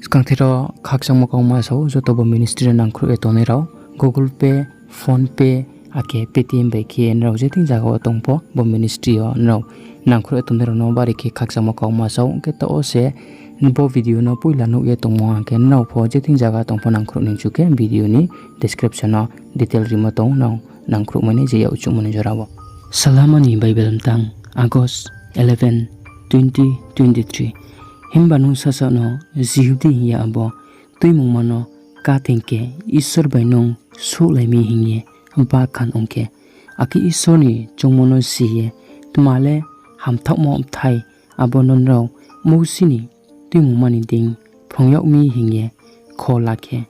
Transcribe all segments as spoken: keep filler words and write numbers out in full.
Skangthe rao khakchangmo kauma sao, joto bo ministry no nangkhruh ye tongnai rao, Google Pay, PhonePe, akhe Paytm bai khe nrao je thing zaga wo tong pho, bo ministry yo nrao nangkhruh ye tongnai rao no bari khe khakchangmo kauma sao. Ong khe taoh wo se bo video no poila nuh ye tongmo hing khe nrao pho je thing zaga tong pho nangkhruh ni chu khe video ni description no detail rimo tong nrao nangkhruhmai ni je yak chuhmo ni jora wo. Salama ni Bible mtang, August eleven, twenty twenty-three. Himba nung sasaoh no Jihudi hing ye abo tuimungma no ká thing khe Isor bai nung souhlai mi hing ye bakhan ong khe, akhe Isor ni choungmo no si ye tma le hamthaohmo bthai abo no nrao Mousi ni tuimungma ni deing phrung yag mi hing ye kho la khe,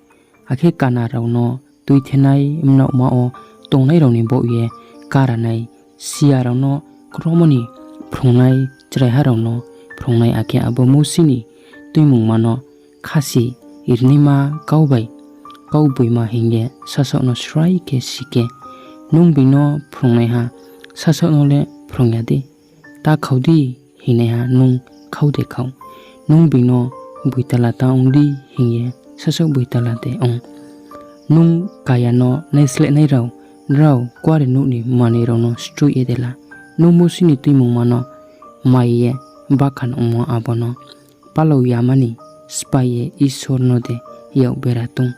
akhe kana rao no tuithenai mnaohma wo tongnai rao ni baoh ye káranai, siya rao no kromo ni phrungnai, chraiha rao no phrungnai, akhe abo Mousi ni tuimungma no khasi rinaima kau bai kau gboima hing ye sasaoh no srai khe si khe, nung being no phrungnaiha sasaoh no le phrung ya dei? Ta khau di hingnaiha nung khau de khau? Nung being no gboitala ta ong di hing ye sasaoh gboitala de ong? Nung kaya no naislehnai rao, nrao kuarenouh ni manoi rao no stroih ye de la? Nung Mousi ni tuimungma no mai ye bakhan ongmo abo no palao yama ni sphái ye Isor no de yak bera tong?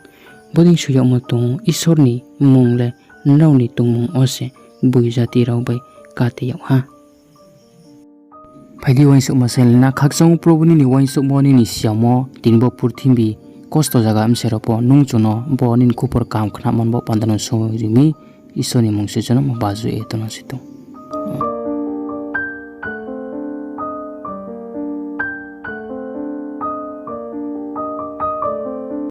Bodei soi yagmo tong ou, Isor ni mmung le nrao ni tongmung wo se gboi jati rao bai kate yag ha. Phai di, uaingsouhma sainglai na. Khakchang ou Probu nini uaingsouhmo, nini siyamo, tini bo purthimbi kosto zaga bse rao pho nung chung no bo nini khupor kaham khnamo ni bo panda no soi ri mi. Isor ni mmung se jonom baju ye tong no se tong.